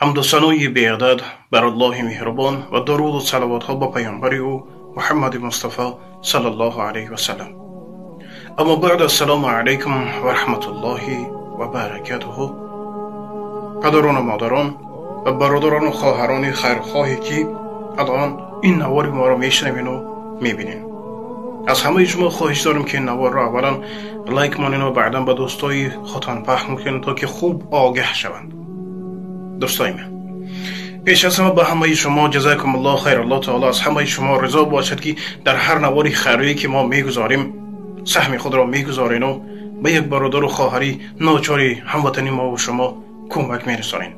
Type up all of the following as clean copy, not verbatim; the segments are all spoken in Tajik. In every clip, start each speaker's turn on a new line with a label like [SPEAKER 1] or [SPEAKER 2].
[SPEAKER 1] ҳамду санои беадад бар Аллоҳи меҳрубон ва дуруду салавотҳо ба паёмбари ӯ Муҳаммади Мустафо саллаллоҳу алайҳи васаллам. Аммо баъд, ассалому алайкум ва раҳматуллоҳи ва баракатуҳу. Падарону модарон ва бародарону хоҳарони хайрхоҳе ки алон ин навори моро мешунавену мебинед, аз ҳамаи шумо хоҳиш дорем ки ин наворро аввалан лайк монед ва баъдан ба дӯстои худтон паҳн кунед, то ки хуб огаҳ шаванд. Дӯстои ман, пеш аз ҳама ба ҳамаи шумо ҷазакумуллоҳ хайр. Аллоҳ таоло аз ҳамаи шумо ризо бошад, ки дар ҳар навори хайрие ки мо мегузорем саҳми худро мегузорену ба як бародару хоҳари ночори ҳамватани мо ва шумо кӯмак мерасонед.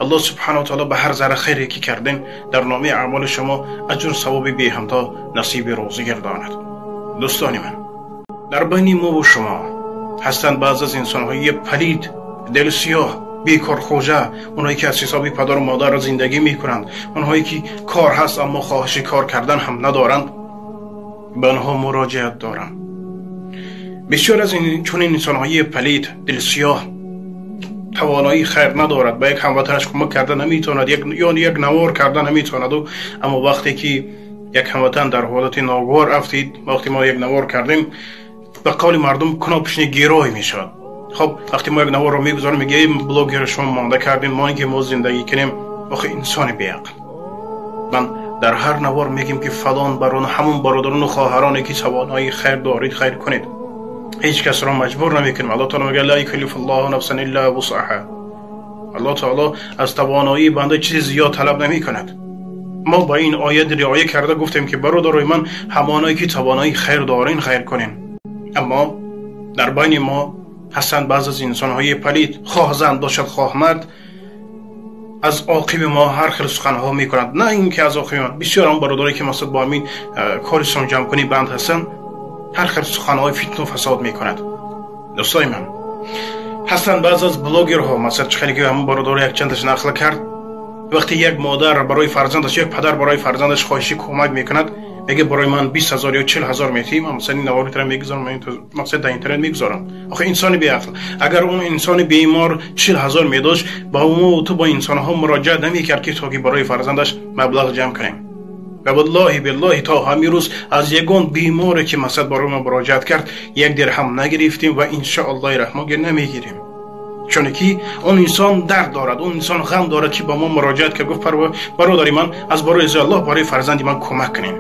[SPEAKER 1] Аллоҳ субҳанаҳу ва таоло ба ҳар зарра хайре ки кардем дар номаи аъмоли шумо аҷру савоби беҳамто насиби рӯзӣ гардонад. Дӯстони ман, дар байни мо ва шумо ҳастанд баъзе аз инсонҳои палид, дилсиёҳ, бекорхӯҷа, онҳое ки аз ҳисоби падару модар зиндагӣ мекунанд, онҳое ки кор ҳаст, аммо хоҳиши кор кардан ҳам надоранд. Ба онҳо муроҷиат дорам. Бисёр аз чунин инсонҳои палид, дилсиёҳ тавоноии хайр надорад, ба як ҳамватанаш кӯмак карда наметавонад, ё як навор карда наметавонад. Аммо вақте ки як ҳамватан дар ҳолати ногувор афтид, вақте мо як навор кардем, ба қавли мардум кунопишни герой мешавад. Хоб, вақте мо як наворро мегузорем, мегӯем блогер шумо монда кардем, мо ин ки мо зиндагӣ кунем. Охи инсони беақл, ман дар ҳар навор мегӯем ки фалон барон, ҳамон бародарону хоҳароне ки тавоноии хайр доред, хайр кунед. Ҳеҷ касро маҷбур намекунем. Аллоҳ таоло мегӯяд: ла юкаллифуллоҳу нафсан илла вусъаҳа. Аллоҳ таоло аз тавоноии банда чизи зиёд талаб намекунад. Мо ба ин оят риоя карда гуфтем ки бародарои ман, ҳамоное ки тавоноии хайр дорен, хайр кунем. Аммо дар байни мо ҳастанд баъзе аз инсонҳои палид, хоҳ зан бошад, хоҳ мард, аз оқиби мо ҳар хел суханҳо мекунанд. На ин ки аз оқиби мо, бисёр он бародарое ки масалан бо ҳамин кори сумҷамъкунӣ банд ҳастанд, ҳар хел суханҳои фитну фасод мекунад. Дӯстои ман, ҳастанд баъзе аз блогерҳо, масалан чӣ хеле ки ҳамон бародаро якчандаш нақл кард, вақте як модар барои фарзандаш, як падар барои фарзандаш хоҳиши кӯмак мекунад, мегӯяд барои ман 20 000 ё 40 000 метиҳӣ, ман масалан ин наворитро мегузорам, мақсад дар интернет мегузорам. Охи инсони беақл, агар он инсони бемор 40 000 медошт, ба мо ту бо инсонҳо муроҷиат намекард ки то ки барои фарзандаш маблағ ҷамъ кунем. Ва валлоҳи биллоҳи то ҳамин рӯз аз ягон беморе ки масалан барои мо муроҷиат кард як дирҳам нагирифтем ва иншоаллоҳи раҳмон ки намегирем, чуне ки он инсон дард дорад, он инсон ғам дорад ки ба мо муроҷиат кард, гуфт: бародари ман, аз барои Аллоҳ барои фарзанди ман кӯмак кунем.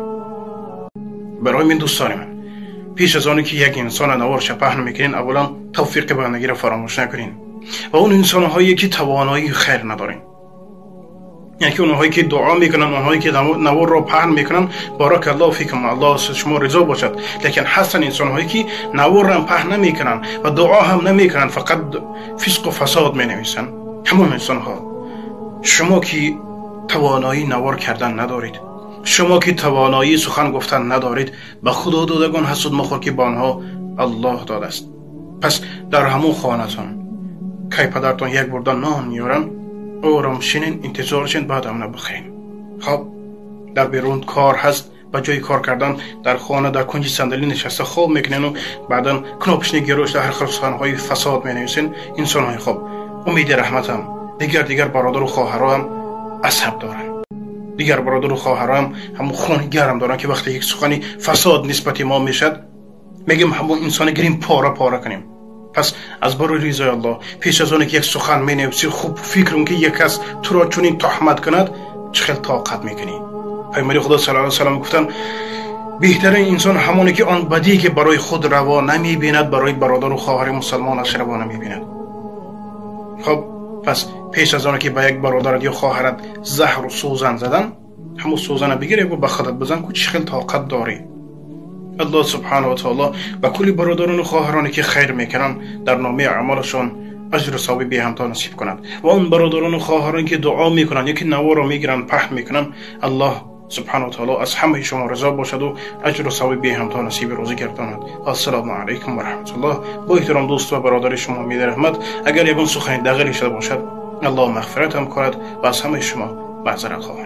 [SPEAKER 1] Барои мин, дӯстони ман, пеш аз оне ки як инсона наворша паҳн мекунен, аввалан тавфиқи бандагиро фаромӯш накунен. Ва он инсонҳое ки тавоноии хайр надорен, яъне ки онҳое ки дуо мекунанд, онҳое ки наворро паҳн мекунанд, баракаллоҳу фикум, Аллоҳ аз шумо ризо бошад. Лекин ҳастанд инсонҳое ки наворро паҳн намекунанд ва дуо ҳам намекунанд, фақат фисқу фасод менависанд. Ҳамон инсонҳо, шумо ки тавоноии навор кардан надоред, шумо ки тавоноии сухан гуфтан надоред, ба худо додагон ҳасуд махӯр ки ба онҳо Аллоҳ додааст. Пас дар ҳамон хонатон кай падартон як бурда нон меёранд, ором шинен, интизор шин, баъд амна бихӯрен. Хоб, дар берун кор ҳаст, ба ҷои кор кардан дар хона дар кунҷи сандалӣ нишаста хоб мекунену баъдан кнопочный герой шуда ҳар хел суханҳои фасод менависен. Инсонҳои хоб, умеди раҳматам, дигар бародару хоҳароам асаб доранд, дигар бародару хоҳароам ҳамон хуни гарм доранд ки вақте як сухани фасод нисбати мо мешад, мегӯем ҳамон инсони гирем, пора пора кунем. Пас аз барои ризои Аллоҳ, пеш аз оне ки як сухан менависӣ, хуб фикр кун ки як кас туро чунин туҳмат кунад, чӣ хел тоқат мекунӣ. Пайғамбари Худо саллаллоҳу алайҳи васаллам гуфтанд: беҳтарин инсон ҳамоне ки он бадие ки барои худ раво намебинад, барои бародару хоҳари мусалмонаш раво намебинад. Хоб, пас пеш аз оне ки ба як бародарат ё хоҳарат заҳру сӯзан задан, ҳамон сӯзана бигир, ягу ба худат бизан ку, чӣ хел тоқат дорӣ. Аллоҳ субҳанаҳу ва таоло ба кулли бародарону хоҳароне ки хайр мекунанд дар номаи аъмолашон аҷру савоби беҳамто насиб кунад. Ва он бародарону хоҳароне ки дуо мекунанд ё ки наворро мегиранд, паҳн мекунанд, Аллоҳ субҳанаҳу ва таоло аз ҳамаи шумо ризо бошаду аҷру савоби беҳамто насиби рӯзӣ гардонад. Ассалому алайкум ва раҳматуллоҳ. Бо эҳтиром, дӯст ва бародари шумо Умеди Раҳмат. Агар ягон сухани дағале шуда бошад, Аллоҳ мағфиратам кунад ва аз ҳамаи шумо маъзарат хоҳам.